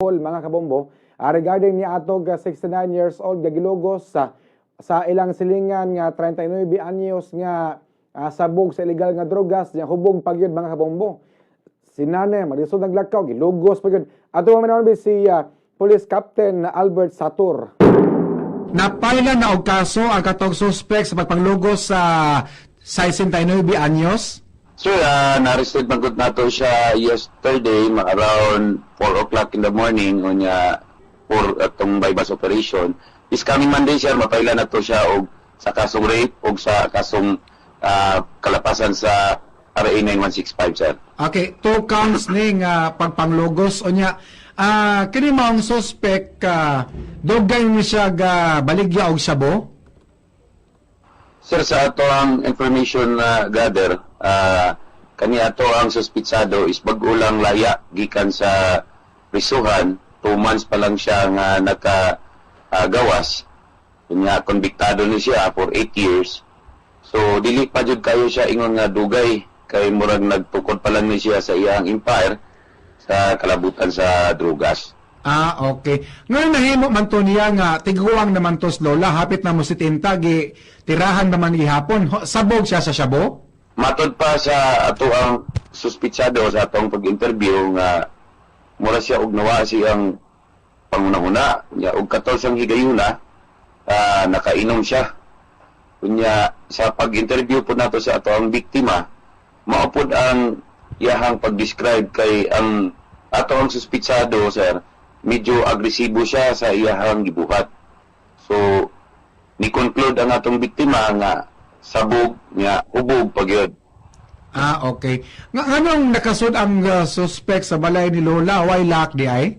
Bohol, mga kabombo, regarding ni atog 69 years old gagilugos sa ilang silingan nga 39 anyos nga sabog sa illegal nga drogas nya hubog pa gyud, mga kabombo. Si nanay maglisod naglakaw, gilugos pa gyud. Ato man si Police Captain Albert Satur. Napailan na og kaso ang katong suspect sa pagpanglugos sa 69 anyos? Sir, na-arrested man gud nato siya yesterday, mga around 4 o'clock in the morning, unya for atong buy-bust operation. This coming Monday, sir, mapaila na to siya og sa kasong rape og sa kasong kalapasan sa RA 9165, sir. Okay, two counts ni nga pagpanglugos. Unya, kini maong suspect, dugay ni siya ga baligya og sabo? Sir, sa ato ang information na gather, kani ato ang suspitsado is bag-o lang laya gikan sa prisuhan. 2 months pa lang siya nga naka gawas. Unya konbiktado ni siya for 8 years. So dili pa jud kayo siya ingon nga dugay kay murag nagtukod pa lang ni siya sa iyang empire sa kalabutan sa drugas. Ah, okay. Ngayon nahimo man to niya nga tiguang naman to lola, hapit na mo si tinta, gi tirahan naman gihapon. Sabog siya sa shabu? Matod pa sa ato ang suspitsado sa atong pag-interview nga mura siya og nawa siyang pangunahuna nya og katol siyang higayuna, nakainom siya. Unya sa pag-interview po nato sa ato ang biktima, mao pod ang iyahang pag-describe kay ang ato ang suspitsado, sir, medyo agresibo siya sa iyahang gibuhat. So ni conclude ang atong biktima nga sabog nga hubog pa gyud. Ah, okay. Nga nganong nakasud ang suspect sa balay ni Lola? Why lock di ay?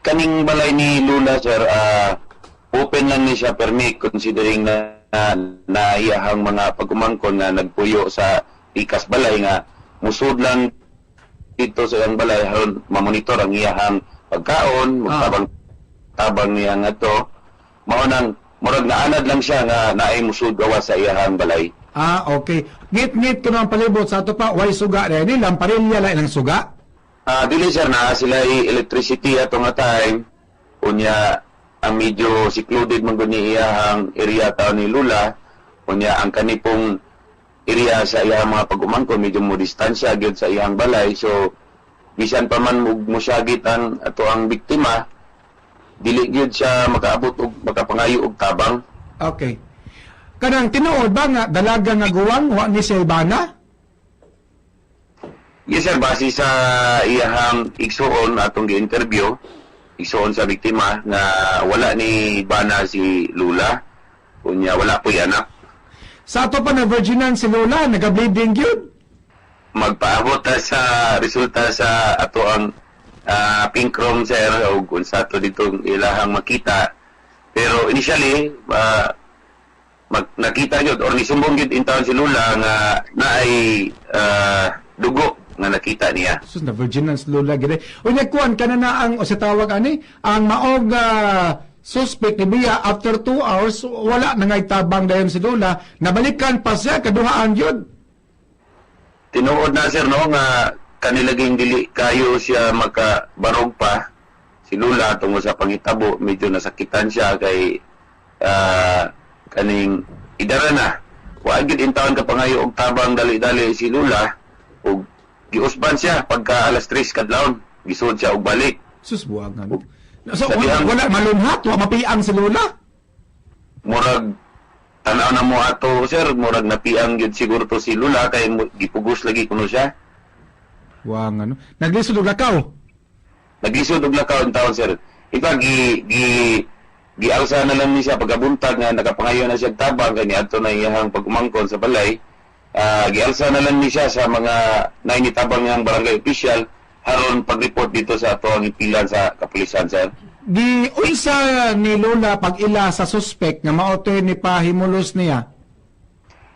Kaning balay ni Lula, sir, open lang ni siya permit considering na iyahang mga pag-umangkon nga nagpuyo sa ikas balay nga musud lang dito sa iyang balay aron mamonitor ang iyahang pagkaon, magtabang tabang niya nga to. Mao nang murag naanad lang siya nga naay musud gawas sa iyahang balay. Ah, okay. Ngit-ngit ko ang palibot sa ato pa, way suga rin ni lamparilya la ilang suga. Ah, dili, sir, na sila electricity ato nga time. Unya ang medyo secluded man gud ni iyahang area taon ni Lula. Unya ang kanipong area sa iyahang mga pag-umangkon medyo mo distansya gyud sa iyang balay. So bisan pa man mug mosyagit ang ato ang biktima, dili gyud siya makaabot og makapangayo og tabang. Okay. Kanang tinuod ba nga dalaga nga guwang, wa ni siya bana? Yes, sir, base sa iyahang igsuon atong gi-interview, igsuon sa biktima nga wala ni bana si Lula. Unya wala po'y anak. Sa ato pa na virginan si Lola, naga-bleeding gyud. Magpaabot ta sa resulta sa ato ang pink room, sir, o kung sa ato ditong ilahang makita. Pero initially, nakita gyud or nisumbong gyud in town si Lula nga naay dugo nga nakita niya. Sus, na virginan si Lola gyud. Unya kuan kana na ang o sa tawag ani, ang maog suspect ni biya after 2 hours, wala na ngay tabang dayon si Lola, nabalikan pa siya kaduhaan gyud. Tinuod na, sir, no, nga kanilaging dili kayo siya makabarog pa si Lula tungod sa pangitabo, medyo nasakitan siya kay kaning idara na wa gyud in taon ka pangayo og tabang dali-dali si Lula ug giusban siya pagka alas 3 kadlawon, gisud siya og balik. Sus, buwag nga, no? So, Sa wala, dihang- wala malunhat, wa mapiang si Lola. Murag tanaw na mo ato, sir, murag napiang gyud siguro to si Lula kay gipugos lagi kuno siya. Wa nga, no. Naglisod og lakaw. Naglisod og lakaw in taon, sir. Iba gi gi gialsa na lang ni siya pagkabuntag nga nakapangayo na siya og tabang kay niadto na iyahang pag-umangkon sa balay. Gialsa na lang ni siya sa mga nainitabang niyang barangay official haron pag-report dito sa ato ang ipilan sa kapulisan, sir. Gi unsa ni Lola pag ila sa suspect nga mao to ni pahimulos niya?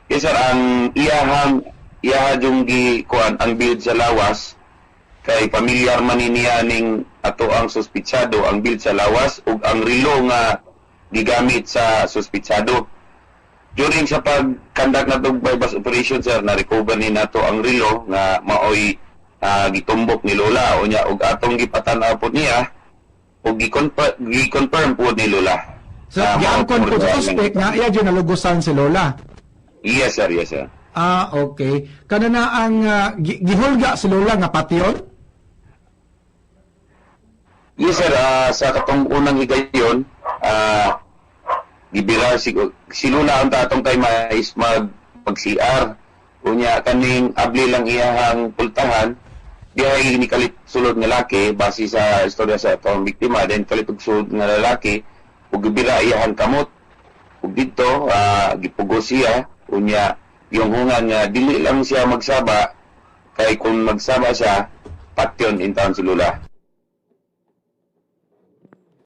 Yes, sir, ang iyahang iyaha yung gi kuan ang build sa lawas kay pamilyar man ni niya ning ato ang suspitsado ang build sa lawas ug ang relo nga gigamit sa suspitsado. During sa pag-conduct nato buy-bust operation, sir, na recover ni nato ang relo nga maoy Gitumbok ni Lola unya og atong gipatan-aw po niya ug gi-confirm po ni Lola. So, Ah, giangkon mao po sa ang- suspect nga iya jud nalugosan si Lola. Yes, sir, yes, sir. Ah, okay. Kana na ang gihulga si Lola nga patyon? Yes, sir, sa katong unang higayon, gibira si Lula ang tatong kay mais mag pag CR. Unya kaning abli lang iyahang pultahan, dihay ni kalit sulod nga laki base sa istorya sa atong biktima, then kalit og sulod nga lalaki ug gibira iyahang kamot. Ug didto gipugos siya, unya yung hungan nga dili lang siya magsaba kay kung magsaba siya, patyon in town si Lula.